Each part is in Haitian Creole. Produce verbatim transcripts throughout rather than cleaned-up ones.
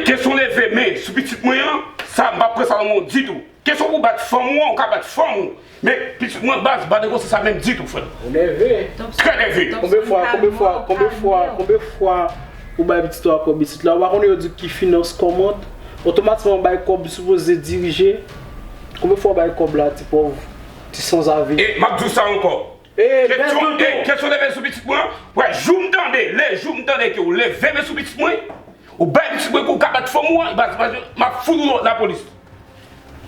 Kesyon leve men sou pitit mwen an, sa m p ap pran sa nan men w ditou. Kesyon pou bat fanm ou an, ou ka bat fanm ou. Men pitit mwen baz, pa negosye sa menm ditou, frè m. Ou nève. Trè nève. Konbyen fwa, konbyen fwa, konbyen fwa, konbyen fwa ou bay pitit ou a kòb isit la? Ou pa konnen yo di ki finans kòmand? Otomatikman bay kòb sipoze dirije. Konbyen fwa ou bay kòb la, ti pòv, ti sanzave? E m ap di w sa ankò. Kesyon, e, kesyon leve sou pitit mwen an. Wè, jou m tande, le jou m tande ke w leve men sou pitit mwen, ou bay pitit mwen kou w ka bat fanm ou an, m ap fout ou lapolis.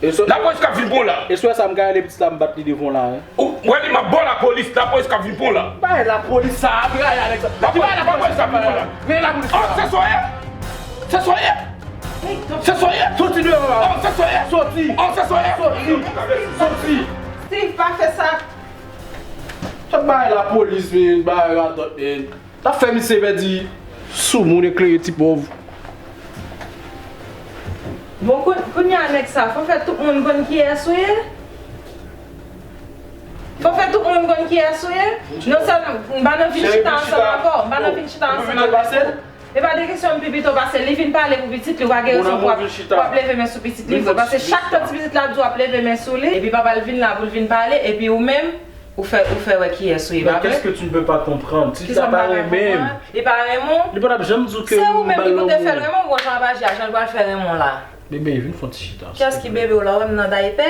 Lapolis k ap vin pran w la. E sou sa m ka rele pitit la, m bat li devan w la, wi. Ou wè li, m ap ba w lapolis, lapolis k ap vin pran w la. Bay lapolis sa, ap rayi avèk sa. Lapolis, lapolis k ap vin pran w la. Men lapolis la. An, se sa w ye? Se sa w ye? Se sa w ye? Soti deyò la. An, se sa w ye? Soti. An, se sa w ye? Soti. Soti. Steve, pa fè sa. Sa bay lapolis, men, bay radòt, men. T ap fè misye pèdi sou moun, eklere ti pòv. Bon, koun-, kounye a nèg sa, fò fè tout moun konn kiyès ou ye. Fò fè tout moun konn kiyès ou ye. Non sèlman, m pa nan vin chita ansanm avè w, m pa nan vin chita ansanm avè w. E pa de kesyon m pi pito pase l, li vin pale pou pitit li, ou pa gen rezon pou w ap, pou w ap leve men sou pitit li vre, paske chak tan ti pitit la ap di w ap leve men sou li, epi papa l vin la pou l vin pale, epi ou menm, ou fè, ou fè wè kiyès ou ye, pa vre? Mais qu'est-ce que tu ne peux pas comprendre? Si sa pa renmen m, li pa renmen w. Li pa t ap janm di w ke m ba l lanmou. Se ou menm ki pou te fè l renmen w, bon jan w ap aji a, jan l pral fè renmen w la. Bebe, vin fè yon ti chita. Kiyès ki bebe w la? Ou wè m nan daypè?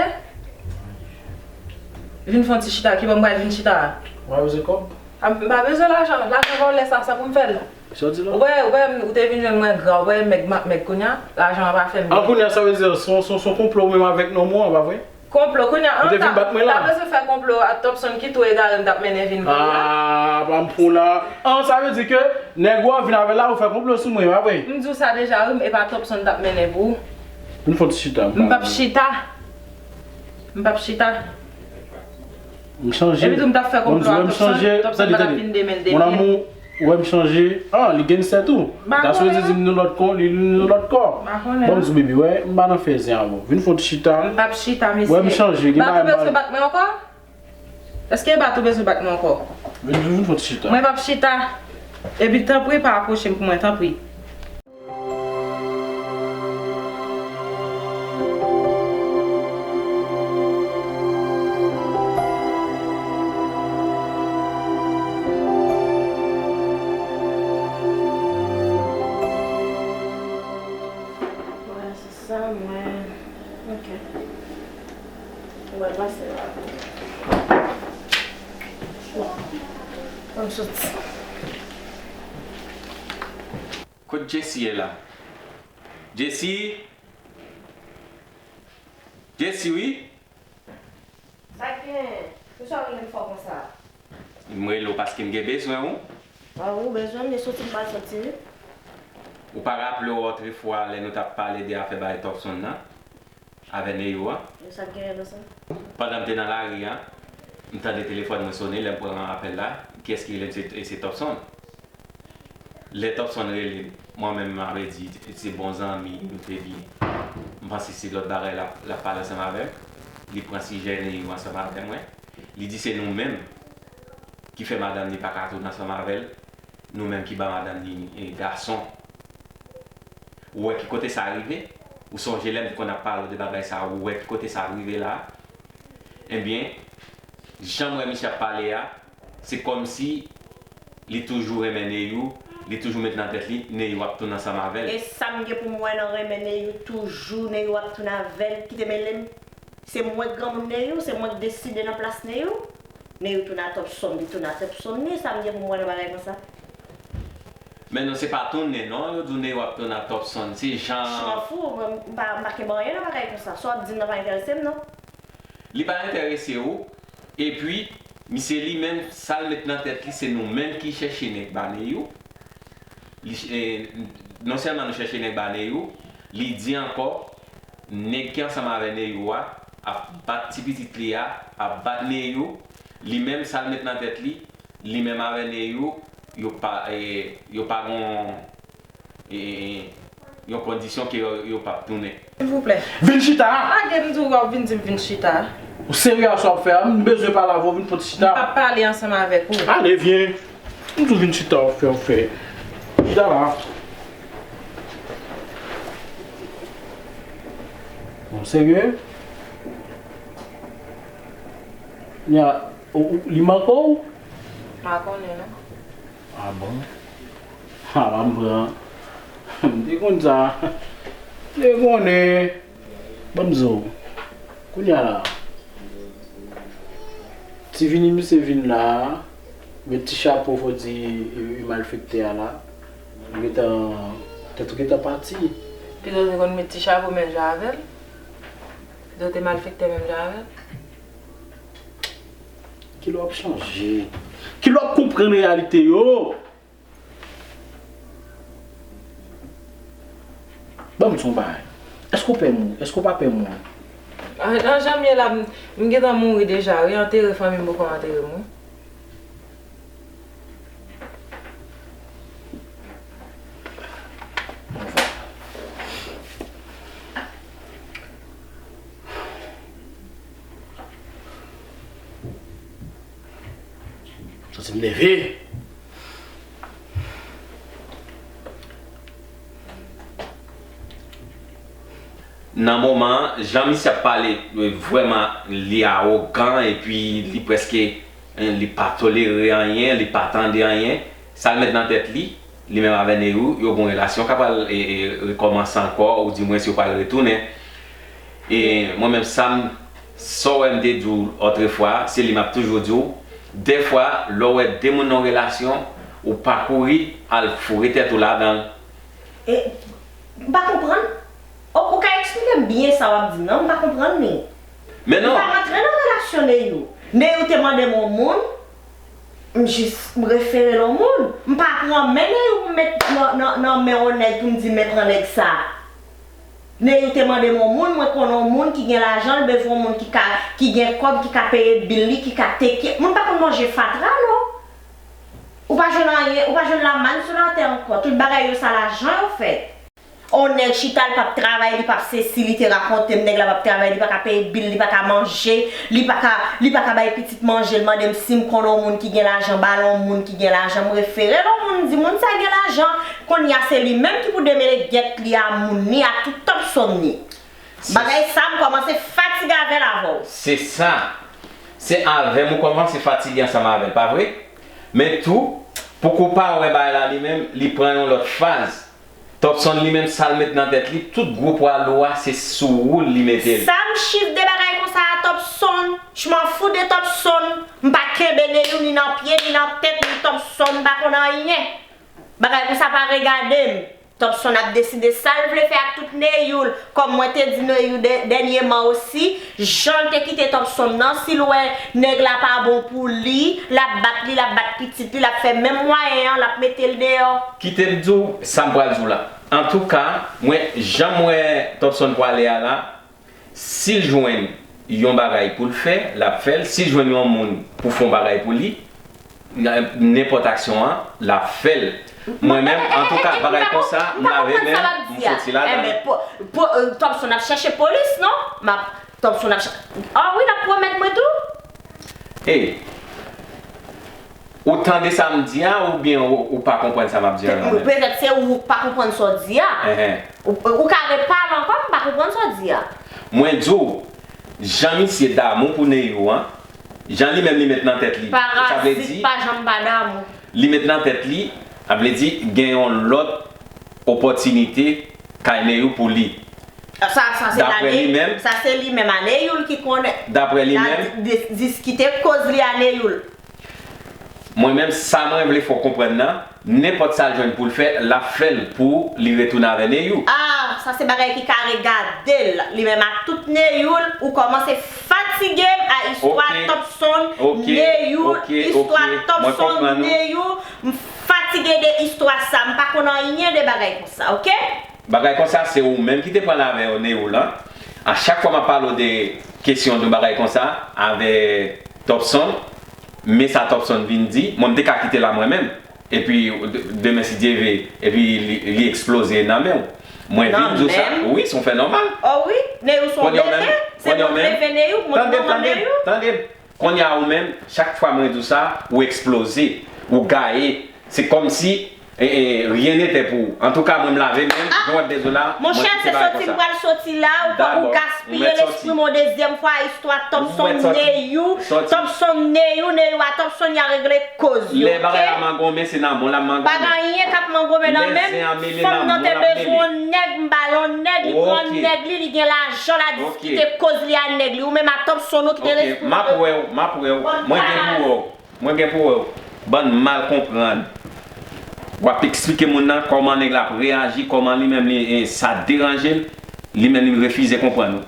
Vin fè yon ti chita, ki bò m pral vin chita a? Ou pa bezwen kòb? A, m pa bezwen lajan, lajan vòlè sa, sa pou m fè l? Sa w di la? Ou wè, ou wè, ou te vin jwenn mwen gra, ou wè, mèg, m ap mèg kounye a, lajan an pa fè m byen. An kounye a, sa vle di, se yon, se yon, se yon konplo ou menm avèk nonm ou an, pa vre? Konplo, kounye a, an ta, ta bezwen fè konplo a Topson ki tou egare m t ap mennen vin kounye a. Ah, pa m pran w la. An, sa vle di ke nèg ou an vin avè l la, ou fè konplo sou mwen, pa vre? M di w sa deja, wi, e pa Topson m t ap mennen pou ou. Vin fè yon ti chita. M p ap chita. M p ap chita. M chanje. Epi tou, m t ap fè konplo a Topson, Topson pa t ap vin de men l de pye. Mon amour, ou wè m chanje. Ah, li gangsta tou. Dasou li di m nou lòt kò, li, li nou lòt kò. Bon, m di w, bebe, wè, m pa nan fè zen avè w. Vin fè yon ti chita. M p ap chita, mesye. Wè, m chanje, gen bagay m pa. Bat ou bezwen bat mwen ankò? Èske bat ou bezwen bat mwen ankò? Vin, vin fè yon ti chita. Mwen p ap chita. Epi, tanpri, pa apwoche m pou mwen, tanpri. Wè, se sa, mwen. Ok. Wè, pase la. Bon. Ann soti. Kot Jessie ye la? Jessie? Jessie, wi? Sa k gen? Poukisa w rele m fò konsa? M rele w paske m gen bezwen w. A, ou bezwen m, e soti m pral soti, wi. Ou pa raple w otrefwa lè nou t ap pale de afè bagay Topson nan? Avè Neyou an. Yo, sa k genyen nan sa? Pandan m te nan lari a, m tande telefòn mwen sonnen, lè m pran apèl la, kiyès ki rele m? Se, se Topson. Lè Topson rele m, mwen menm, m ap di, se bon zanmi, nou te byen. M panse se lòt bagay l ap, l ap pale ansanm avè m. Li pran sijè Neyou ansanm avè mwen. Li di se nou menm ki fè madanm li pa ka tounen ansanm avè l. Nou menm ki ba madanm li, e, gason. Ou wè ki kote sa rive? Ou sonje lè m te konn ap pale w de bagay sa a, ou wè ki kote sa ap rive la a? Ebyen, jan m wè misye ap pale a, se kòmsi li toujou renmen Neyou, li toujou met nan tèt li, Neyou ap tounen ansanm avè l. E sa m gen pou m wè nan renmen Neyou toujou, Neyou ap tounen avè l, ki te mele m? Se mwen k granmoun Neyou, se mwen k deside nan plas Neyou. Neyou tounen a Topson, li tounen a Topson li, sa m gen pou m wè nan bagay konsa? Men non, se pa tounen non, yo di w Neyou ap tounen a Topson, se jan. Je m'en fous, mwen, m pa, m pa kenbe anyen nan bagay konsa. Sa w ap di m nan pa enterese m non. Li pa enterese w, epi, misye li menm, sa l met nan tèt li, se nou menm ki chèche nèg ba Neyou. Li ch-, e, non sèlman nou chèche nèg ba Neyou, li di ankò, nèg ki ansanm avè Neyou a, ap bat ti pitit li a, ap bat Neyou, li menm sa l met nan tèt li, li menm avè Neyou, yo pa, e, yo pa gon, e, e, e, yon kondisyon ke yo, yo p ap tounen. Silvouplè. Vin chita! Lage m di w, w ap vin di m vin chita. Ou serye a sa w ap fè a? M bezwen pale avè w, vin fè yon ti chita. M p ap pale ansanm avèk ou. Ale, vyen. M di w vin chita, w ap fè, w ap fè. Chita la. Ou serye? Nya, ou, ou, li manke w? M pa konnen non. Ah bon? Ah, pa m pran. M te konn sa. M te konnen. Ban m di w. Kounye a la. Ti vini misye vin la, met ti chapo, fò di, e, e malfektè a la. Ou gentan, tèt ou gentan pati. Pito w te konn met ti chapo menm jan avè l? Pito w te malfektè menm jan avè l? Kilè w ap chanje? Kilè w ap konprann reyalite yo? Ban m di w yon bagay. Èske w pè mouri? Èske w pa pè mouri? An, an jan m ye la, m, m gentan mouri deja, wi. Antere fanmi m poko antere m, wi. Santi m nève. Nan moman an, jan misye ap pale, vrèman, li awogan epi li prèske, li pa tolere anyen, li pa tande anyen. Sa l met nan tèt li, li menm avè Neyou, yo gen yon relasyon k ap pral, e, e, rekòmanse ankò, oudimwens yo pral retounen. E mwen menm, sa m, sa w wè m te di w otrefwa, se li m ap toujou di w. Dèfwa, lè w wè de moun nan yon relasyon, ou pa kouri al foure tèt ou ladan l. E, m pa konprann. Ou, ou ka eksplike m byen sa w ap di m nan? M pa konprann li. Men non. M pa rantre nan relasyon Neyou. Neyou te mande m yon moun, m jis, m refere l yon moun. M pa pran men Neyou pou m met nan, nan, nan men yon nèg pou m di, "Men pran nèg sa." Neyou te mande m yon moun, mwen konnen yon moun ki gen lajan, l bezwen yon moun ki ka, ki gen kòb, ki ka peye bil li, ki ka teke. Moun pa konn manje fatra, non. Ou pa jwenn anyen, ou pa jwenn lamann sou latè ankò. Tout bagay yo, sa lajan yo fèt. On nèg chita, li p ap travay, li p ap sesi, li te rakonte m, nèg la p ap travay, li pa ka peye bil, li pa ka manje, li pa ka, li pa ka bay pitit manje, l mande m si m konn on moun ki gen lajan, ba l on moun ki gen lajan, m refere l on moun, m di moun sa gen lajan, kounye a se li menm ki pou demele gèt li a moun ni, a tout Topson ni. Bagay sa, m kòmanse fatige avè l avè w. Se sa. Se avè m ou kòmanse fatige ansanm avè l, pa vre? Men tou, poko pa wè bagay la li menm, li pran yon lòt faz. Topson li menm, sa l met nan tèt li, tout gwo pwa lou a, se sou ou l li mete l. Sa m chif de bagay konsa a Topson, je m'en fous de Topson, m pa kenbe Neyou ni nan pye, ni nan tèt, ni Topson, m pa konn anyen. Bagay konsa pa regade m. Topson ap deside sa l vle fè ak tout Neyou l. Kòm mwen te di Neyou dè-, dènyèman osi, jan l te kite Topson nan, si l wè nèg la pa bon pou li, l ap bat li, l ap bat pitit li, l ap fè menm mwayen an, l ap mete l deyò. Kite m di w sa m pral di w la. Antouka, mwen, jan m wè Topson pwale a la, si l jwenn yon bagay pou l fè, l ap fè l. Si l jwenn yon moun pou fè yon bagay pou li, nan nenpòt aksyon an, l ap fè l. Mwen menm, antouka, bagay konsa, m lave men m, m soti ladan l. Enben, po, po, euh, Topson ap chèche polis, non? M ap, Topson ap chèche. Ah wi, l ap pwomèt mwen tou. Ey, ou tande sa m di a, oubyen ou, ou pa konprann sa m ap di a kanmenm? Petèt se ou k pa konprann sa w di a. Enhen. Ou, ou ka repale ankò, m pa konprann sa w di a. Mwen di w, jan misye damou pou Neyou an, jan li menm li met nan tèt li, sa vle di, parazit pa janm pa damou. Li met nan tèt li, sa vle di, gen yon lòt opòtinite kay Neyou pou li. Sa, sa se daprè li menm, sa se li menm a Neyou l ki konnen. Daprè li menm, di-, di-, diskite koz li a Neyou l. Mwen menm, sa mwen vle fè w konprann nan, nenpòt sa l jwenn pou l fè, l ap fè l pou li retounen avè Neyou. Ah, sa se bagay ki ka regade l. Li menm ak tout Neyou l, ou kòmanse fatige m a istwa Topson, Neyou, istwa Topson, Neyou. M fatige de istwa sa, m pa konn anyen de bagay konsa, oke? Bagay konsa, se ou menm ki te pran l avè Neyou lan. A chak fwa m ap pale w de kesyon de bagay konsa avè Topson, men sa Topson vin di, mwen m te ka kite la mwen menm. Epi, de-, demen si Dye ve, epi li, li eksploze nan men w. Mwen vin di w sa, wi, se yon fè nòmal. Oh wi, Neyou se yon bebe, se mwen k leve Neyou, mwen k manman Neyou. Tande m, tande m. Kounye a ou menm, chak fwa mwen di w sa, ou eksploze, ou gaye. Se kòmsi E, e, rien n'était pour ou. Antouka, mwen m lave men m, jan w ap dezwe la, mwen kite bagay konsa. Monchè, se soti m pral soti la, ou gaspiye lespri m yon dezyèm fwa, istwa Topson Neyou, Topson Neyou, Neyou a Topson, y a regle koz yo, oke? Lè bagay la mangonmen, se nan men w l ap mangonmen. Pa gen anyen k ap mangonmen nan men m. Fanm nan te bezwen yon nèg, m ba l yon nèg, li pran nèg li, li gen lajan, l a diskite koz li a nèg li. Ou menm a Topson, ou kite lespri m. M ap wè w, m ap wè w. Mwen gen pou wè w. Mwen gen pou wè w. Bann mal konprann. W ap eksplike moun nan kòman nèg la ap reyaji, kòman li menm li, e, sa deranje l, li menm li refize konprann ou.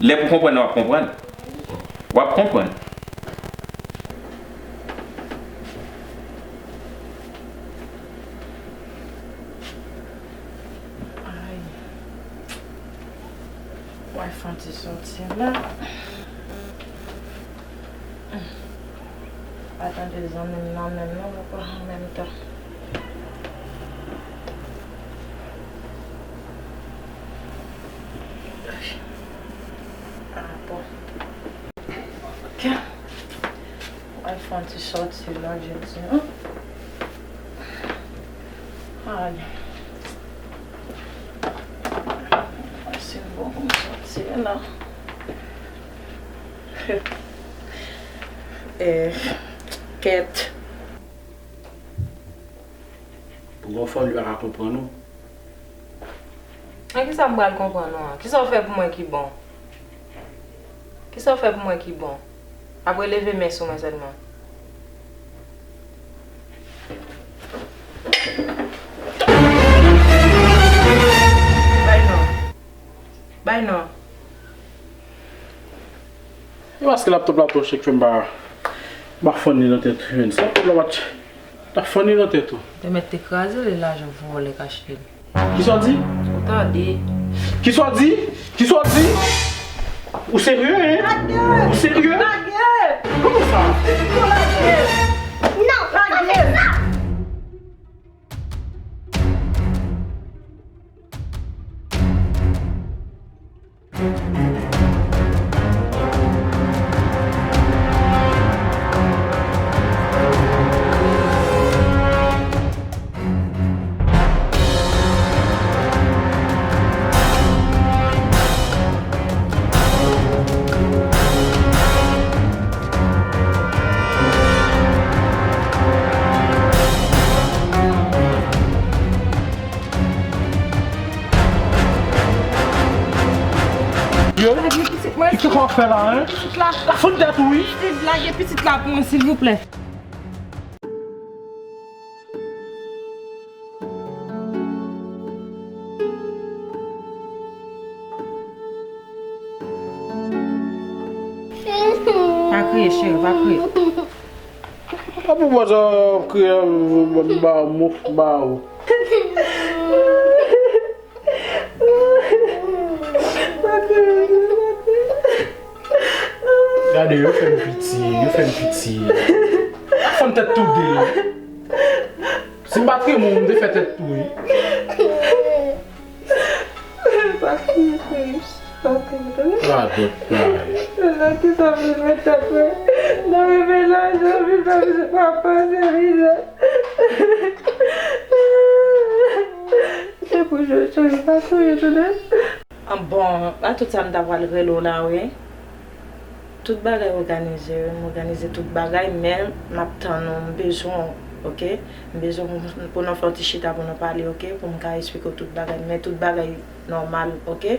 Lè pou konprann nan, w ap konprann. W ap konprann. Ay. Mwen fè yon ti soti la. Pa tande zanmi m nan menm non papa an menm tan. Ah bon. Ok. Mwen fè yon ti soti la, je di, hein? Ay. Se bon pou m soti la. Eh, kèt. Pou gon fanm li pa ka konprann ou. Nan kisa m pral konprann ou an? Kisa w fè pou mwen ki bon? Kisa w fè pou mwen ki bon? Apre leve men sou mwen sèlman. Bay non. Bay non. E paske laptop la twò chè k fè m pa, m pa fann li nan tèt ou, menn. Sa laptop la pa t, t ap fann li nan tèt ou. Te mèt te kraze li la, jan vòlè k achte l. Kisa w di? Ou tande. Kisa w di? Kisa w di? Ou serye, hein? Ou serye? Kòman sa? Non, pa fè sa! Yo, lage pitit mwen, kisa w ap fè la, hein? Pitit la. La fann tèt ou, wi. Lage pitit la pou mwen, silvouplè. Pa kriye, cheri, pa kriye. Apa w ap kriye, m ba w, m ba w. Gade, yo fè m piti, yo fè m piti. Fann tèt tou de. Si m pa t renmen w, m te fè tèt tou, wi. Pa kriye, cheri. Pa kriye, tande. Radòt bagay. Nan kisa m vin met tèt mwen? Nan men lajan, vin fè misye pa panse mizè. Se pou jwe, cheri, pa kriye, tande. Ah, bon, a tout sa m ta pral rele w la, wi. Tout bagay òganize, wi, m òganize tout bagay, men m ap tann ou, m bezwen w, oke? M bezwen pou, pou nou fè yon ti chita pou nou pale, oke? Pou m ka esplike w tout bagay, men tout bagay nòmal, oke?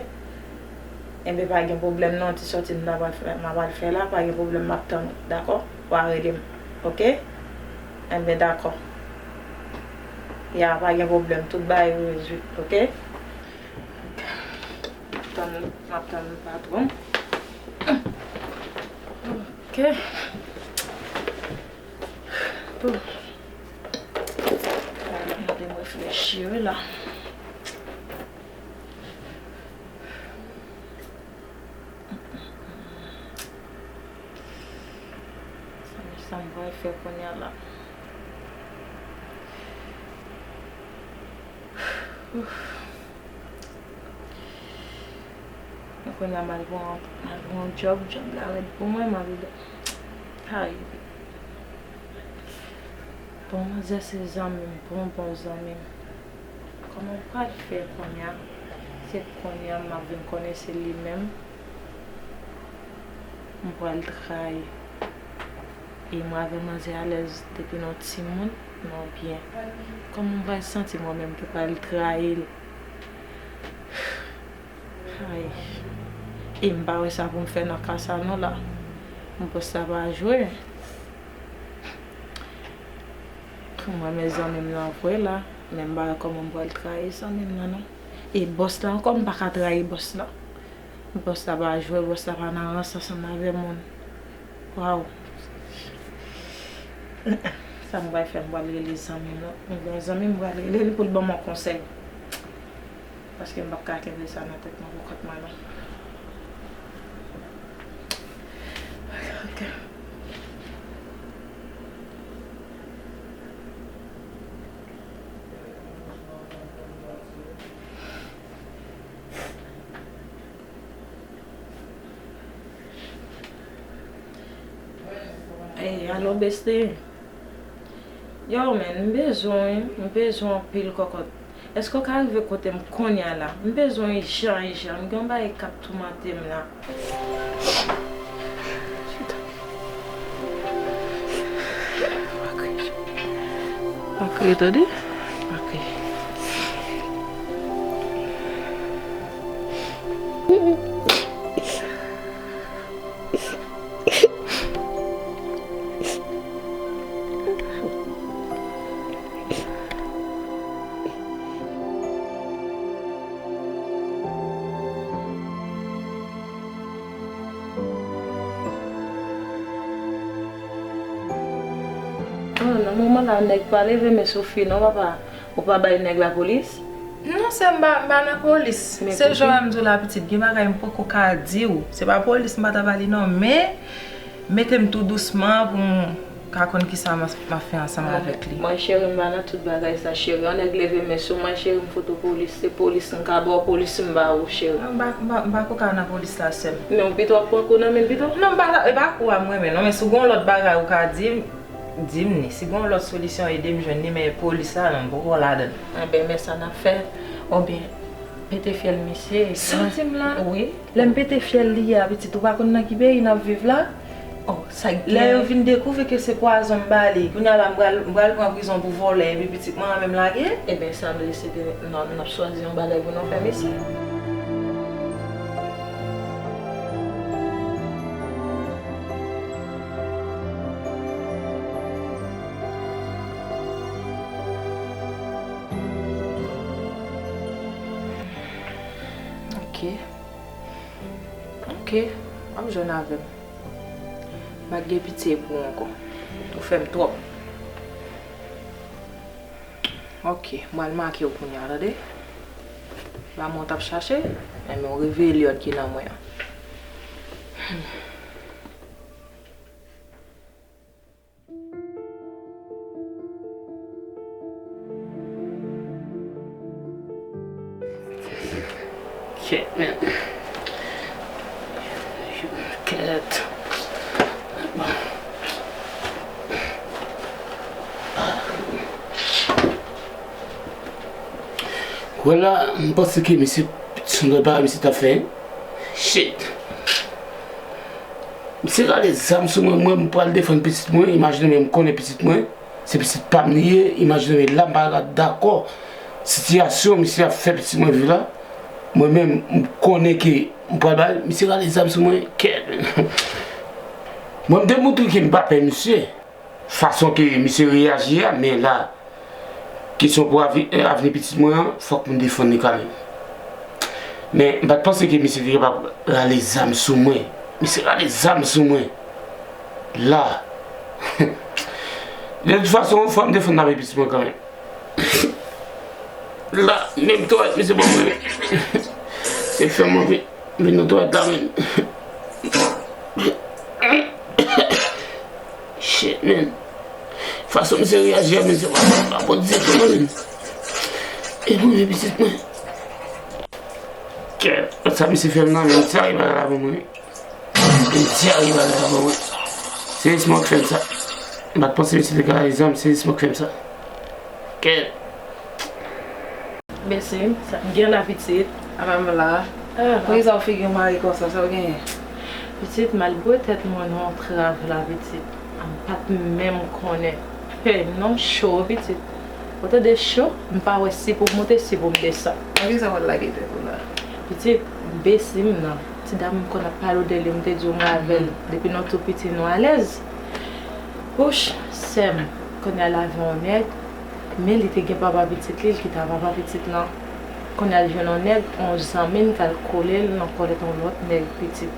Enben, pa gen pwoblèm non, ti sòti m ta pral fè, m a pral fè la, pa gen pwoblèm, m ap tann ou, dakò? W a rele m, oke? Enben, dakò. Ya, pa gen pwoblèm, tout bagay rezoud, oke? M ap tann, m ap tann patwon. Ok. Bon. Mande m reflechi, wi, la. Sa, sa m pral fè kounye a la. Ouf. Mwen kounye a m al pran, m al pran yon djòb, djòb la rèd pou mwen, m al pa rive. Bon, manzè se zanmi m, bon, bon zanmi m. Kòman m pral fè kounye a? Se kounye a m ap vin konnen se li menm m pral trayi. E mwen avè manzè alèz depi nou timoun, nou byen. Kòman m pral santi mwen menm ki pral trayi l? Ay. E m pa wè sa pou m fè nan ka sa non la. M panse sa pa jwe. Mwen men zanmi m nan vre la, men m pa wè kòman m pral trayi zanmi m nan non. E bòs la ankò, m pa ka trayi bòs la. Bòs la pa jwe, bòs la pa nan rans ansanm avè moun. Waw. Sa m pral fè, m pral rele zanmi m non. M gen yon zanmi m pral rele li pou l ban m yon konsèy. Paske m p ap ka kenbe sa nan tèt mwen pou kont mwen non. Ok, ok. Ey, alo, besti. Yo, men, m bezwen, m bezwen anpil kòkòt. Èske w ka rive kote m kounye a la? M bezwen ijan, ijan. M gen yon bagay k ap toumante m la. Pa kriye. Pa kriye, tande? Pa kriye. Oh, nan moman la, nèg pa leve men sou fi non, papa. Ou pa bay nèg la polis? Non, sè m pa, m pa nan polis. Se jan m di w la, pitit, gen bagay m poko ka di w. Se pa polis m pa ta ba li non, men mete m tou dousman pou m ka konn kisa m ap fè ansanm avèk li. Mwen, cheri, m pa nan tout bagay sa, cheri. Yon nèg leve men sou mwen, cheri, m fout ou polis. Se polis m ka ba w, polis m ba ou, cheri. M pa, m pa, m pa ko ka nan polis la, sè m. Men ou pito ap pran kou nan men l pito? Non, m pa, e pa kou a m renmen non, men si w gen yon lòt bagay ou ka di m, di m ni. Si gen yon lòt solisyon, ede m jwenn li, men polis la, non, m poko ladan l. Enben, men sa n ap fè. Oubyen, pete fyèl misye. Sa w di m la? Wi. Lè m pete fyèl li a, pitit, ou pa konn nan ki peyi n ap viv la? Oh, sa k gen? Lè yo vin dekouvri ke se pwazon m ba li, kounye a la m pral, m pral pran prizon pou vòlè, epi pitit mwen an menm lage? Enben, sa vle se ke n ap, n ap chwazi yon bagay pou nou fè, mesye. Ok. Ok. W ap jwenn avè m. M pa gen pitye pou ou ankò. Ou fè m twòp. Ok, m pral make w kounye a, tande? Lanmou w t ap chache, enben w reveye lyòd ki nan mwen an. Kèt, men. Kèt. Wè la, m panse ke misye, se yon lòt bagay misye t ap fè. Shit. Misye rale zam sou mwen, mwen, m pral defann pitit mwen, imajine mwen, m konnen pitit mwen. Se pitit pa m li ye, imajine w la m pa dakò sitiyasyon misye ap fè pitit mwen viv la. Mwen menm, m konnen ke m pral ba l, misye rale zam sou mwen, kèt. Mwen, m te montre ke m pa pè misye. Fason ke misye reyaji a, men la, kesyon pou avi-, avni pitit mwen an, fòk m defann li kanmenm. Men, m pa t panse ke misye te kapab rale zam sou mwen. Misye rale zam sou mwen. La. De tout fason, fò m defann lavi pitit mwen kanmenm. La, menm twalèt misye ban mwen. Se fè m anvi vin nan twalèt la menm. Shit, man. Fason misye reyaji a, misye pa, pa bon ditou non, man. E premye pitit mwen. Kè, sa misye fè m nan, men sa rive la pou mwen. Yon dyare bagay la ban mwen. Se jesman k fè m sa. M pa t panse pitit li ka rezon, se jis mwen k fè m sa. Kèt. Mèsi, m gen la pitit. A, menm la. Ah, poukisa w figi w mare konsa, sa w genyen? Pitit, m al bwè tèt mwen nan yon trav la, pitit. M pa t menm konnen. Hey, non, cho, pitit. Ou tande cho? M pa wè si pou m monte, si pou m desann. Nan kisa w al lage tèt ou la? Pitit, m besi m nan. Ti dam m konn ap pale w de li, m te di w m avè l depi nou tou piti, nou alèz. Wouch, sè m, kounye a l avè yon nèg, men li te gen papa pitit li, l kite papa pitit lan. Kounye a l jwenn yon nèg, yon zanmi l, k al kole l nan kòlèt yon lòt nèg, pitit.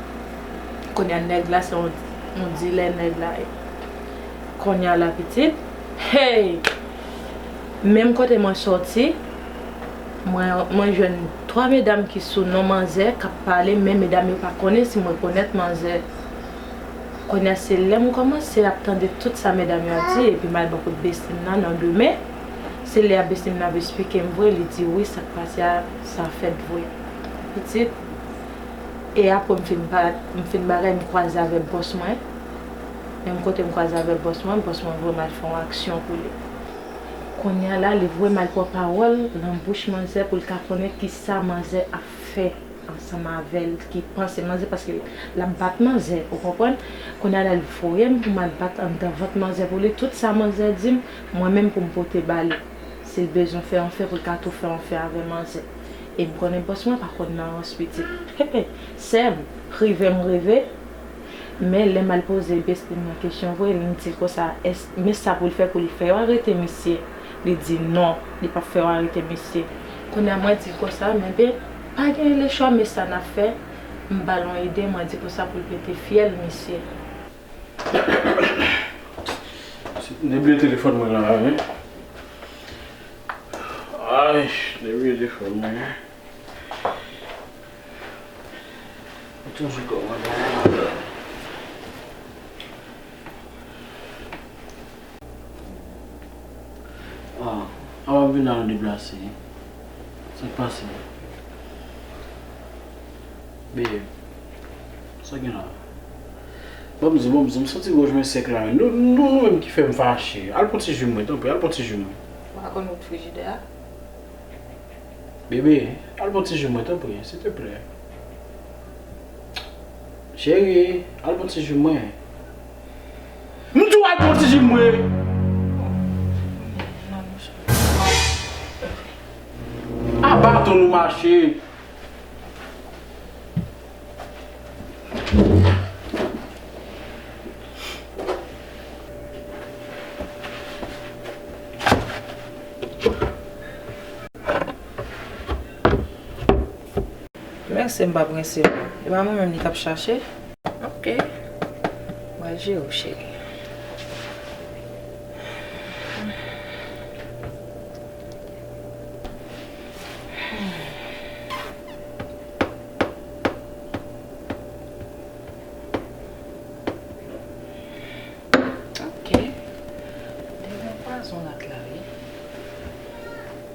Kounye a nèg la se yon, yon dilè nèg la ye. Kounye a la, pitit, hey! Menm kote mwen sòti, mwen, mwen jwenn twa medam ki sou non manzè k ap pale, men medam yo pa konnen si m rekonèt manzè. Kounye a se lè m kòmanse ap tande tout sa medam yo ap di, epi m al bò kot besti m nan, nan demen, se lè a besti m nan ap esplike m vre, li di wi, sa k pase a, sa fèt vre. Pitit, e apre m fin pa, m fin bagay, m kwaze avèk bòs mwen. Menm kote m kwaze avèk bòs mwen, bòs mwen voye m al fè yon aksyon pou li. Kounye a la, li voye m al pran pawòl nan bouch manzè pou l ka konnen kisa manzè ap fè ansanm avè l, ki panse manzè, paske l ap bat manzè, ou konprann? Kounye a la, li voye m pou m al bat anndan vant manzè pou li. Tout sa manzè di m, mwen menm pou m pote ba li. Si l bezwen fè yon fè, pou l ka tou fè yon fè avè manzè. E m konnen bòs mwen pa konn nan rans pitit. Hehe, sè m, rive m rive. Men lè m al poze besti m nan kesyon vre, m di l konsa, "Èske, men sa pou l fè, pou l fè yo arete misye?" Li di non, li p ap fè yo arete misye. Kounye a mwen di l konsa, "Men ben, pa gen lechwa, men sa n ap fè." M ba l yon ide, mwen di konsa pou l pete fyèl misye. M te bliye telefòn mwen la, wi. Ay, m te bliye telefòn mwen. Ou toujou kòmandan. Ah, a w ap vin la, nou deplase. Sa k pase? Babe, sa gen la? Ban m di, ban m di, m santi gòj mwen sèk la. Nou, nou, nou menm ki fè m fache. Al pran ti ji mwen, tanpri, al pran ti ji mwen. Ou pa konn wout frijidè a? Bebe, al pran ti ji mwen, tanpri, silteplè. Cheri, al pran ti ji mwen. M di w al pran ti ji mwen! A baton nou mache! Mèsi, m pa prese non. E pa mwen menm li t ap chache? Ok. Mwen jere w, cheri. Ok. Te gen pwazon rat la, wi.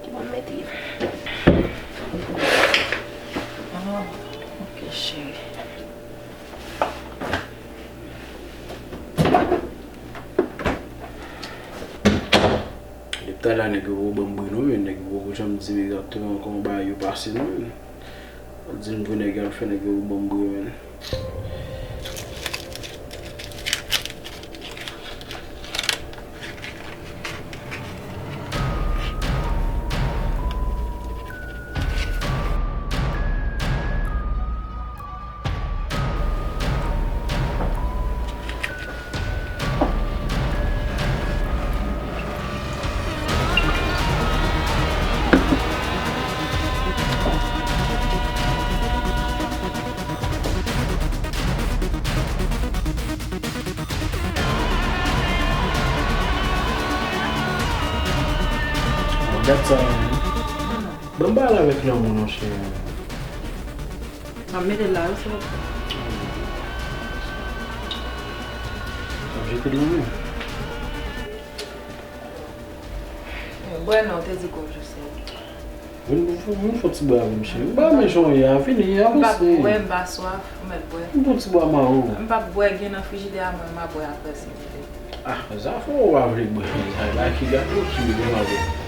Ki bò m mete l? Ah, ok, cheri. Depi talè a, nèg yo poko ban m bri non, men nèg yo poko janm di m egzakteman kòman bagay yo pase non, men. Di m tou nèg yo ap fè nèg yo ban m bri, men. Dat sa, ban m pale avèk lanmou non, cheri. M ap mete l la, wi, se bon. M ap jete l nan men. Bwè non, te di gòj ou sèk. Vin, vin, vin fè ti bwè avè m, cheri. M pa renmen jan w ye a, vini, avanse. M p ap bwè, m pa swaf, ou mèt bwè. Vin fè ti bwè avè m. M p ap bwè, gen nan frijidè a, mwen, m a bwè aprè, si Dye vle. Ah, zafè w pa vle bwè, zafè ki gate w ki vle manje.